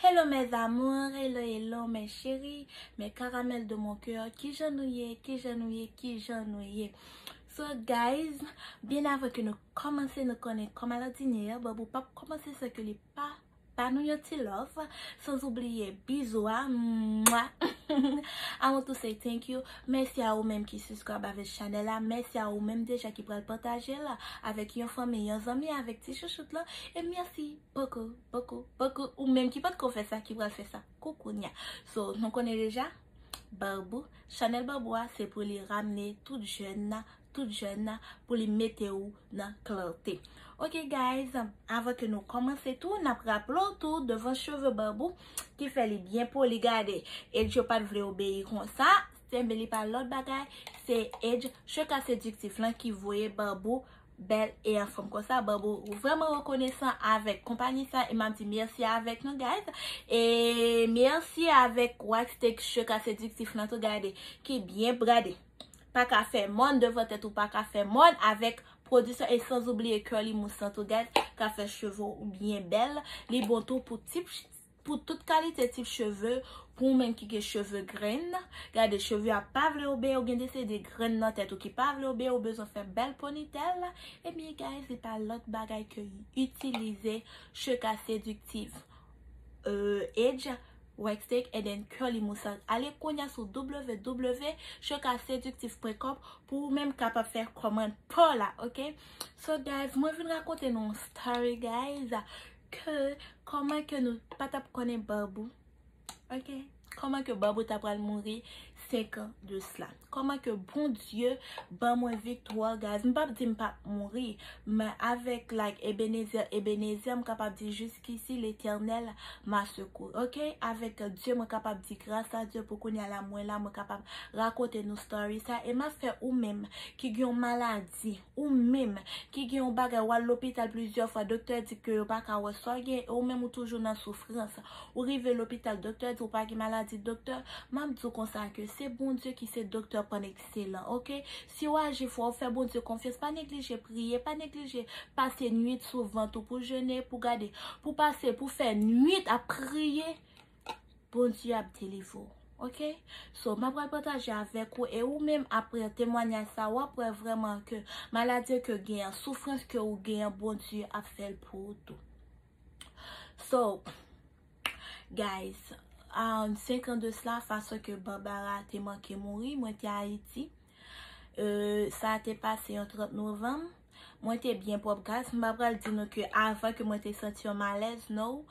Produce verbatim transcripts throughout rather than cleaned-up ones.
Hello mes amours, hello hello mes chéris, mes caramels de mon cœur, kijan nou ye, kijan nou ye, kijan nou ye. So guys, byen avan ke nou kòmanse, nou konnen kòman lòdinè, Babou p ap kòmanse san ke li pa ba nou yon ti love, sans oublier bizou a, mwa. I want to say thank you. Mèsi a ou menm ki subscribe avèk chanèl la. Mèsi a ou menm deja ki pral pataje l avèk yon fanmi, yon zanmi, avèk ti chouchout lan. E mèsi bokou, bokou, bokou ou menm ki potko fè sa, ki pral fè sa. Koukou nya. So, nou konnen deja, Babou, chanèl Babou a, se pou li ramne tout jèn nan, tout jèn nan, pou li mete w nan klète. Ok guys, avan ke nou kòmanse tou, n ap raple w tou devan cheve Babou ki fè li byen poli, gade. Edge yo pa t vle obeyi konsa, enben li pa lòt bagay, se Edge, Cheka Sediktif lan ki voye Babou bèl e anfòm konsa. Babou vrèman rekonesan avèk konpayi sa e m ap di mèsi avèk nou guys. E mèsi avèk Waxtech, Cheka Sediktif lan tou, gade, ki byen brade. Pa ka fè mòn devan tèt ou, pa ka fè mòn avèk pwodiksyon e sans oublier Curly Mousse lan tou guys, ka fè cheve w byen bèl. Li bon tou pou tip, pou tout kalite tip cheve, pou ou menm ki gen cheve grenn. Gade, cheve a pa vle obeyi, ou gen de se de grenn nan tèt ou ki pa vle obeyi, ou bezwen fè bèl ponytèl. Ebyen guys, se pa lòt bagay ke itilize Cheka Sediktif, euh, Edge, Waxtech, and then Curly Mousse. Ale kounye a sou w w w cheka sediktif pwen kòm pou ou menm kapab fè kòmand pa w la, ok? So guys, mwen vin rakonte nou yon story guys, ke kòman ke nou pa t ap konnen Babou, ok? Kòman ke Babou ta pral mouri senk an de sla. Kòman ke Bondye ban mwen viktwa, guys. M p ap di m p ap mouri, men avèk, like, Ebenezer, Ebenezer, m kapab di jiskisi Letènèl ma sekou. Ok? Avèk Dye, mwen kapab di gras a Dye pou kounye a la, mwen la, mwen kapab rakonte nou story sa. E m ap fè ou menm ki gen yon maladi, ou menm ki gen yon bagay, w al lopital plizyè fwa, doktè di ke yo pa ka wè sa w gen, e ou menm ou toujou nan soufrans. Ou rive lopital, doktè di w pa gen maladi, doktè, m ap di w konsa ke se Bondye ki se doktè pa n ekselan, ok? Si w aji fò, w fè Bondye konfyans, pa neglije priye, pa neglije pase nwit sou vant ou pou jene, pou gade, pou pase, pou fè nwit ap priye, Bondye ap delivre w, ok? So, m ap pral pataje avèk ou, e ou menm apre temwanyaj sa, w ap wè vrèman ke maladi ke w gen an, soufrans ke w gen an, Bondye ap fè l pou ou tou. So, guys, um, senk an de sla, fason ke Barbara te manke mouri, mwen te Ayiti. Euh, sa te pase yon trant novanm. Mwen te byen pwòp, guys. M pa pral di nou ke avan ke mwen te santi yon malèz, no.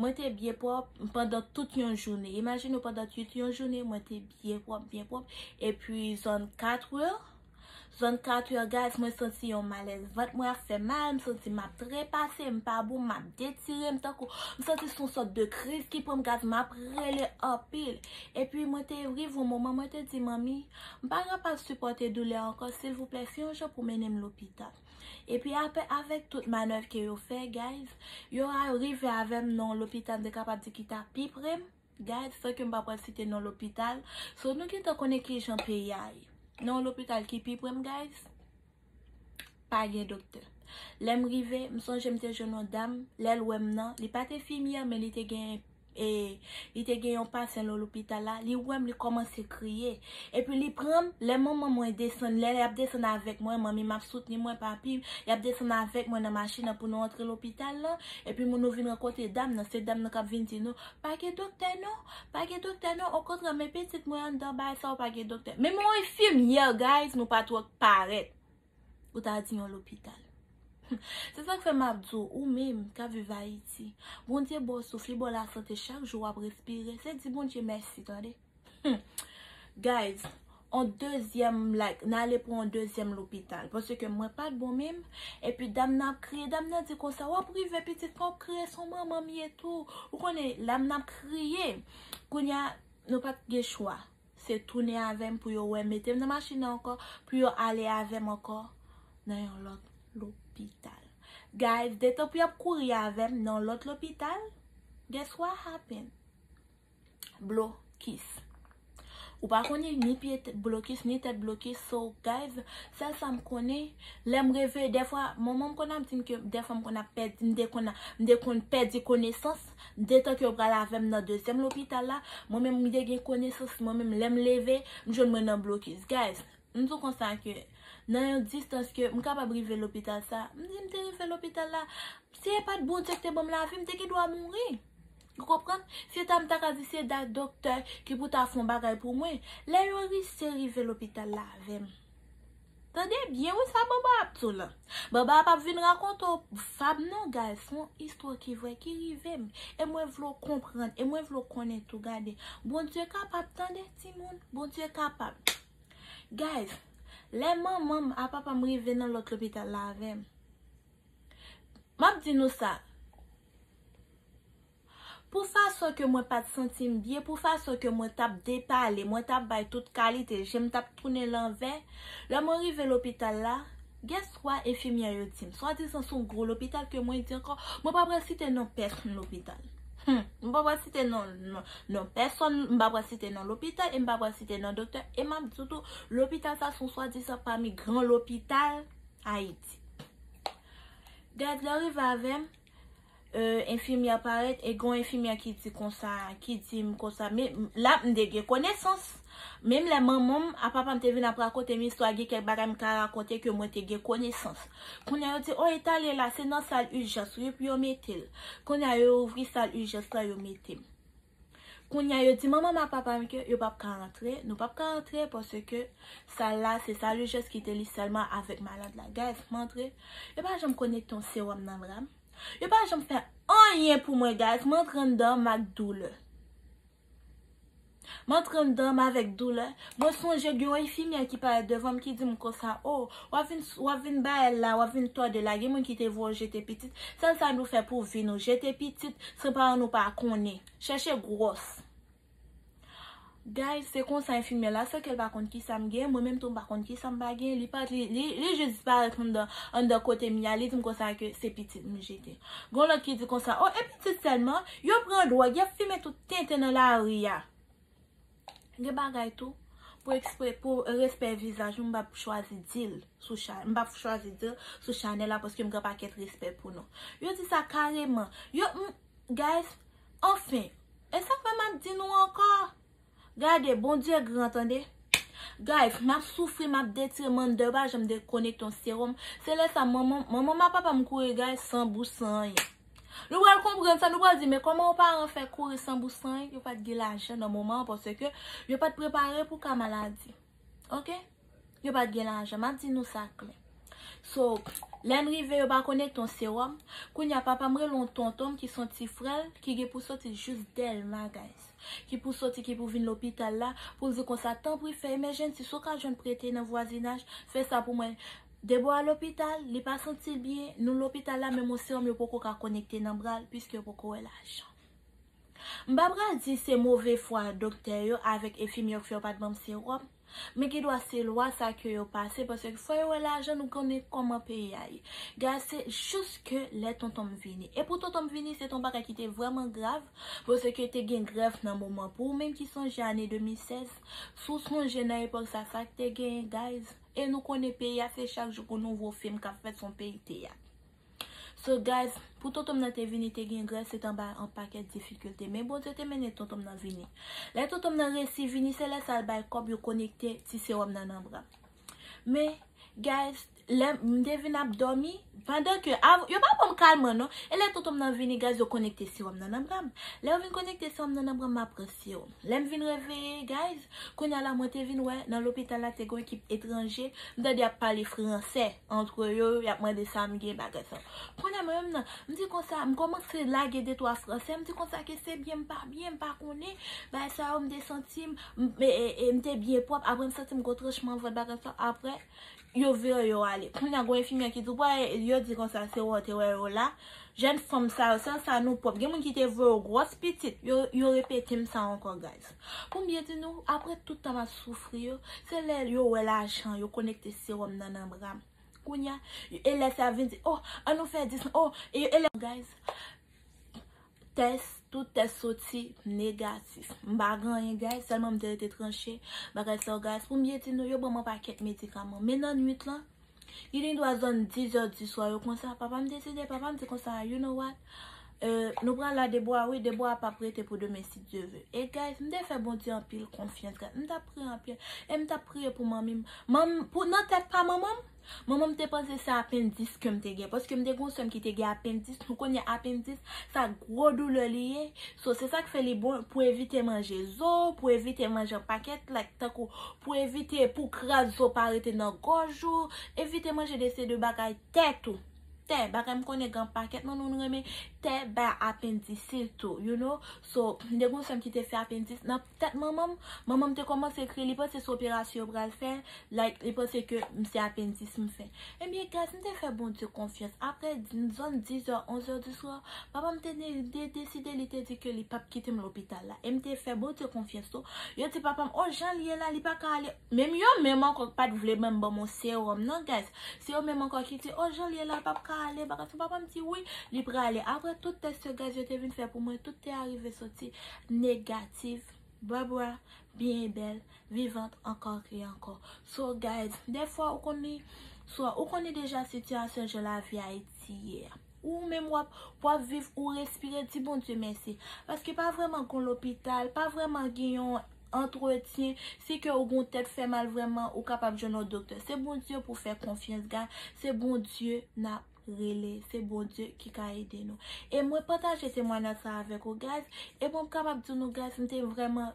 Mwen te byen pwòp pandan tout yon jounen. Imajine w, pandan tout yon jounen, mwen te byen pwòp, byen pwòp. Epi zòn kat è, zòn kat è, guys, mwen santi yon malèz. Vant mwen ap fè mal, m santi m ap trepase, m pa bon, m ap detire m tankou, m santi se yon sòt de kriz ki pran m, guys, m ap rele anpil. Epi mwen te rive yon moman, mwen te di, manmi, m pa kapab sipòte doulè ankò, silvouplè, fè yon jan pou mennen m lopital. Epi apre, avèk tout manèv ke yo fè, guys, yo rive avè m nan yon lopital, m te kapab di ki ta pi pre m. Guys, san ke m pa pral site non lopital. So, nou gentan konnen kijan peyi a ye. Nan yon lopital ki pi pre m, guys, pa gen doktè. Lè m rive, m sonje m te jwenn yon dam, lè l wè m nan, li pa t enfimyè, men li te gen, e, li te gen yon pasyan nan lopital la, li wè m, li kòmanse kriye. Epi li pran m, lè manman mwen desann, lè y ap desann avèk mwen, manmi m ap soutni mwen, papi m, y ap desann avèk mwen nan machin nan pou nou antre lopital la. Epi moun nou vin rankontre dam nan, se dam nan k ap vin di nou, pa gen doktè non, pa gen doktè non, okontrè, men pitit mwen anndan bagay sa yo pa gen doktè. Menm yon enfimyè, guys, nou pa twò parèt. Ou ta di yon lopital. Se sa k fè m ap di w, ou menm k ap viv Ayiti, Bondye ba w souf, li ba w lasante chak jou w ap respire. Se di Bondye mèsi, tande. Hmm. Guys, on dezyèm, like, n ale pou on dezyèm lopital. Paske mwen pa t bon menm. Epi dam nan ap kriye, dam nan di konsa, w ap rive pitit mwen, w ap kriye, se yon manman m ye tou. Ou konnen, dam nan ap kriye. Kounye a, nou pa t gen chwa. Se tounen avè m pou yo wè, mete m nan machin nan ankò, pou yo ale avè m ankò nan yon lòt lopital. Guys, detan pou y ap kouri avè m nan yon lòt lopital, guess what happened? Blokis. Ou pa konnen ni pye t- blokis, ni tèt blokis. So, guys, sèl sa m konnen, lè m reve, dèfwa, manman m konn ap di m ke dèfwa m konn ap pèdi, m te konn, m te konn pèdi konesans, detan ke yo pral avè m nan dezyèm lopital la, mwen menm m te gen konesans, mwen menm lè m leve, m jwenn mwen nan blokis. Guys, m di w konsa ke nan yon distans ke m kapab rive lopital sa, m di m te rive lopital la, si e pa t Bondye ki te ban m lavi, m te gen dwa mouri. Ou konprann? Si ta m ta ka di se dat doktè ki pou ta fè yon bagay pou mwen, lè yo resi rive lopital la avè m. Tande byen wi sa Baba ap di w la. Baba ap ap vin rakonte w fab non, guys, se yon istwa ki vrè ki rive m. E mwen vle w konprann, e mwen vle w konnen tou, gade. Bondye kapab, tande timoun, Bondye kapab. Guys, lè manman m a papa m rive nan lòt lopital la avè m, m ap di nou sa. Pou fason ke mwen pa t santi m byen, pou fason ke mwen t ap depale, mwen t ap bay tout kalite, je m t ap tounen lanvè, lè mwen rive lopital la, guess what enfimyè yo di m? Swadizan se yon gwo lopital ke mwen di ankò, mwen pa pral site non pèsonn lopital. Hmm, m pa pral site non, non, non pèsonn, m pa pral site non lopital, e m pa pral site non doktè, e m ap di w tou, lopital sa se yon swadizan pami gran lopital Ayiti. Guys, lè rive avè m, euh, enfimyè parèt, e gon enfimyè ki di konsa, ki di m konsa, men la, m te gen konesans. Menm lè manman m a papa m te vin ap rakonte m istwa, gen kèk bagay m ka rakonte ke mwen te gen konesans. Kounye a yo di, o, e t ale la, se nan sal ijans wi pou yo mete l. Kounye a yo ouvri sal ijans la, yo mete m. Kounye a yo di manman m a papa m ke yo p ap ka rantre, nou p ap ka rantre paske sal la se sal ijans ki te li sèlman avèk malad la. Guys, m antre, yo pa janm konekte yon sewòm nan bra m. Yo pa janm fè anyen pou mwen, guys. M antre anndan m ak doulè. M antre anndan m avèk doulè. Mwen sonje gen yon enfimyè ki parèt devan m ki di m konsa, o, w ap vin, w ap vin bay la, w ap vin tòde la, gen moun ki te voye w jete pitit. Sèl sa nou fè pou vi nou, jete pitit, san paran nou pa konnen. Chèche gwòs. Guys, se konsa enfimyè la, se ke l pa konn kisa m gen, mwen menm tou m pa konn kisa m pa gen, li pa, li, li, li jis disparèt anndan, anndan kote m ye a, li di m konsa ke se pitit m jete. Gon lòt ki di konsa, o, e pitit sèlman, yo pran dwòg, y ap fimen tout tenten nan lari a. Gen bagay tou, pou ekspre, pou respè vizaj ou, m p ap chwazi di l sou cha, m p ap chwazi di l sou chanèl la paske m gen pakèt respè pou nou. Yo di sa kareman. Yo, m, guys, anfen, e sa k fè m ap di nou ankò? Gade, Bondye gran, tande. Guys, m ap soufri, m ap detire m anndan, yo pa janm dekonekte yon sewòm. Se lè sa, manman, manman m ak papa m kouri, guys, san bous, san anyen. Nou pral konprann sa, nou pral di, men kòman yon paran fè kouri san bous, san anyen? Yo pa t gen lajan nan moman an, paske yo pa t prepare pou ka maladi. Oke? Yo pa t gen lajan, m ap di nou sa klè. So, lè n rive, yo pa konekte yon sewòm. Kounye a, papa m rele yon tonton m ki se yon ti frè l, ki gen pou soti jis Dèlma, guys. Ki pou soti, ki pou vin lopital la, pou l di konsa, tanpri, fè emèjensi, si w ka jwenn prete nan vwazinaj, fè sa pou mwen. Debò a lopital, li pa santi l byen, nou lopital la, menm yon sewòm yo poko ka konekte nan bra l, piske yo poko wè lajan. M pa pral di se move fwa doktè yo avèk enfimyè yo k fè yo pa t ban m sewòm, men gen dwa se lwa sa ke yo pase, paske fò yo wè lajan, nou konnen kòman peyi a ye. Guys, se jis ke lè tonton m vini. E pou tonton m vini, se te yon bagay ki te vrèman grav, paske te gen grèv nan moman. Pou ou menm ki sonje ane de mil sèz, si w sonje nan epòk sa, sa k te genyen, guys. E nou konnen peyi a se chak jou pou nouvo fim k ap fèt, se yon peyi teyat. So, guys, pou tonton m nan te vini, te gen grèv, se t anba yon pakèt difikilte. Men Bondye te mennen tonton m nan vini. Lè tonton m nan resi vini, se lè sa l bay kòb, yo konekte ti sewòm nan nan bra m. Men, guys, lè m te vin ap dòmi, pandan ke, av- yo pa ban m kalman, non. E lè tonton m nan vini, guys, yo konekte sewòm nan nan bra m. Lè yo vin konekte sewòm nan nan bra m, m ap pran sewòm. Lè m vin reveye, guys, kounye a la, mwen te vin wè, nan lopital la, te gen yon ekip etranje, m tande y ap pale fransè antre yo, y ap mande sa m gen, bagay sa. Kounye a, mwen menm nan, m di konsa, m kòmanse lage de twa fransè, m di konsa ke se byen, m pa byen, m pa konnen, bagay sa yo, m te santi m, m, e, e, e, m te byen pwòp, apre m santi m gon tranchman vant, bagay sa, apre, yo vire yo ale. Kounye a, gon enfimyè ki di, "Wè, yo di konsa, se wè w te wè yo la." Jèn fanm sa yo, sèl sa nou pwòp. Gen moun ki te voye yo gwòs pitit. Yo, yo repete m sa ankò, guys. Pou m byen di nou, apre tout tan m ap soufri yo, se lè yo wè lajan, yo konekte sewòm nan nan bra m. Kounye a, e lè sa vin di, "Oh, an nou fè dis, oh," e, e lè, guys, tès, Tout tès soti negatif. M pa gen anyen, guys, sèlman m te rete tranche. Bagay sa yo, guys, pou m byen di nou, yo ban m yon pakèt medikaman. Men nan nwit lan, li gen dwa zòn diz è diswa yo konsa. Papa m deside, papa m di konsa, you know what? Euh, nou pral la Debwa, wi, Debwa p ap rete pou demen, si Dye ve. E, guys, m te fè Bondye anpil konfyans, guys. M t ap priye anpil. E m t ap priye pou manmi m. Manm, pou, nan tèt pa manman m, manman m te panse se apendis ke m te gen. Paske m te gen yon sè m ki te gen apendis. Nou konnen apendis, sa gwo doulè li ye. So, se sa k fè li bon pou evite manje zo, pou evite manje pakèt, like, tankou pou evite pou kras zo pa rete nan gòj ou, evite manje de se de bagay tèt ou. Tè, bagay m konnen gen pakèt moun, moun renmen tè ba apendis tou, you know. So, m te gon sè m ki te fè apendis nan tèt manman m. Manman m te kòmanse kriye, li panse se operasyon yo pral fè, like, li panse ke m se apendis m fè. Ebyen, guys, m te fè Bondye konfyans. Apre zòn diz è, onz è di swa, papa m te de, de, deside, li te di ke li p ap kite m lopital la. E m te fè Bondye konfyans tou. Yo di papa m, o, jan l ye la, li pa ka ale. Menm yo menm ankò pa t vle menm ban m yon sewòm, non, guys. Se yo menm ankò ki di, o, jan l ye la, l p ap ka ale, bagay sa. Papa m di, wi, li prale. Apre tout tès yo, guys, yo te vin fè pou mwen, tout te arive soti negatif. Barbara, byen bèl, vivant ankò e ankò. So, guys, dèfwa ou konnen, so, ou konnen deja sitiyasyon jan lavi Ayiti ye a. Ou menm w ap, w ap viv, ou respire, di Bondye mèsi. Paske pa vrèman gon lopital, pa vrèman gen yon antretyen. Si ke ou gon tèt fè mal vrèman, ou kapab jwenn yon doktè. Se Bondye pou fè konfyans, guys. Se Bondye n ap rele. Se Bondye ki ka ede nou. E mwen pataje temwanyaj sa avèk ou, guys. E bon, m kapab di nou, guys, m te vrèman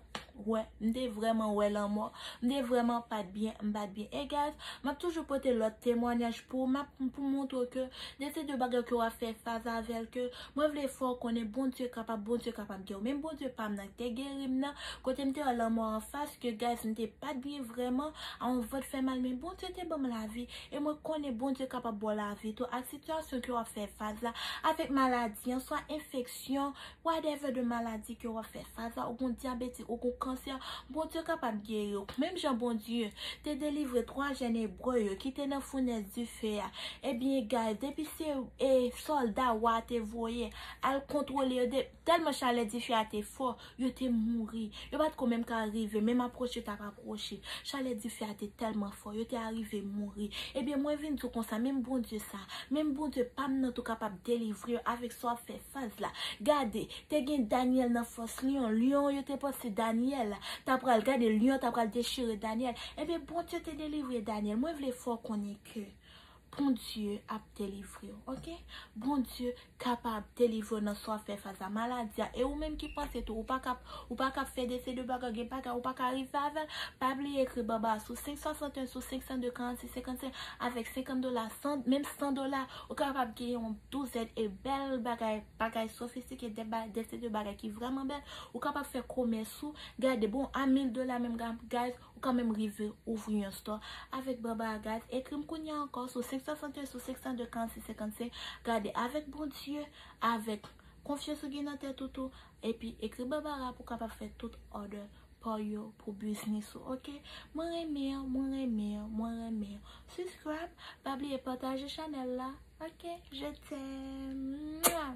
wè, m te vrèman wè lanmò. M te vrèman pa t byen, m pa t byen. E, guys, m ap toujou pote lòt temwanyaj pou, m ap, pou montre w ke de se de bagay ke w ap fè fas avè l, ke mwen vle fè w konnen Bondye kapab, Bondye kapab geri w. Menm Bondye pa m nan ki te geri m nan, kote m te wè lanmò anfas, ke, guys, m te pa t byen vrèman, a yon vant fè mal, men Bondye te ban m lavi. E mwen konnen Bondye kapab ba w lavi tou, ak sitiyasyon ke w ap fè fas la, avèk maladi an, swa enfeksyon, whatever de maladi ke w ap fè fas la, ou gon dyabetik, ou gon kansè, Bondye kapab geri w. Menm jan Bondye te delivre twa jèn ebre yo ki te nan founès dife a, ebyen, guys, depi se, e, sòlda wa te voye al kontwole yo, de, tèlman chalè dife a te fò, yo te mouri. Yo pa t ko menm ka rive, menm apwoche t ap apwoche. Chalè dife a te tèlman fò, yo te arive mouri. Ebyen, mwen vin di w konsa, menm Bondye sa, menm Bondye pa m nan tou kapab delivre yo avèk sa w ap fè fas la. Gade, te gen Danyèl nan fòs lyon. Lyon yo te panse Danyèl ta pral, gade, lyon ta pral dechire Danyèl. Ebyen, Bondye te delivre Danyèl. Mwen vle fè w konnen ke Bondye ap delivre w, oke? Bondye kapab delivre w nan sa w ap fè fas a maladi a. E ou menm ki panse tou, ou pa ka, ou pa ka fè de se de bagay, gen bagay ou pa ka rive avè l, pa bliye ekri Barbara sou senk swasanteyen, sou senk san de, karannsis, senkannsenk, avèk senkant dola, san, menm san dola, ou kapab gen yon douzèn e bèl bagay, bagay sofistike, de ba-, de se de bagay ki vrèman bèl. Ou kapab fè komès ou, gade, bon, a mil dola menm, ga-, guys, ou kanmenm rive ouvri yon store avèk Barbara, guys. Ekri m kounye a ankò sou senk swasanteyen, sou senk san de, karannsis, senkannsenk. Gade, avèk Bondye, avèk konfyans ou gen nan tèt ou tou, epi ekri Barbara pou w kapab fè tout order pa w yo pou biznis ou, oke? Mwen renmen w, mwen renmen w, mwen renmen w. Subscribe, pa bliye pataje chanèl la, oke? Je t'aime. Mwah.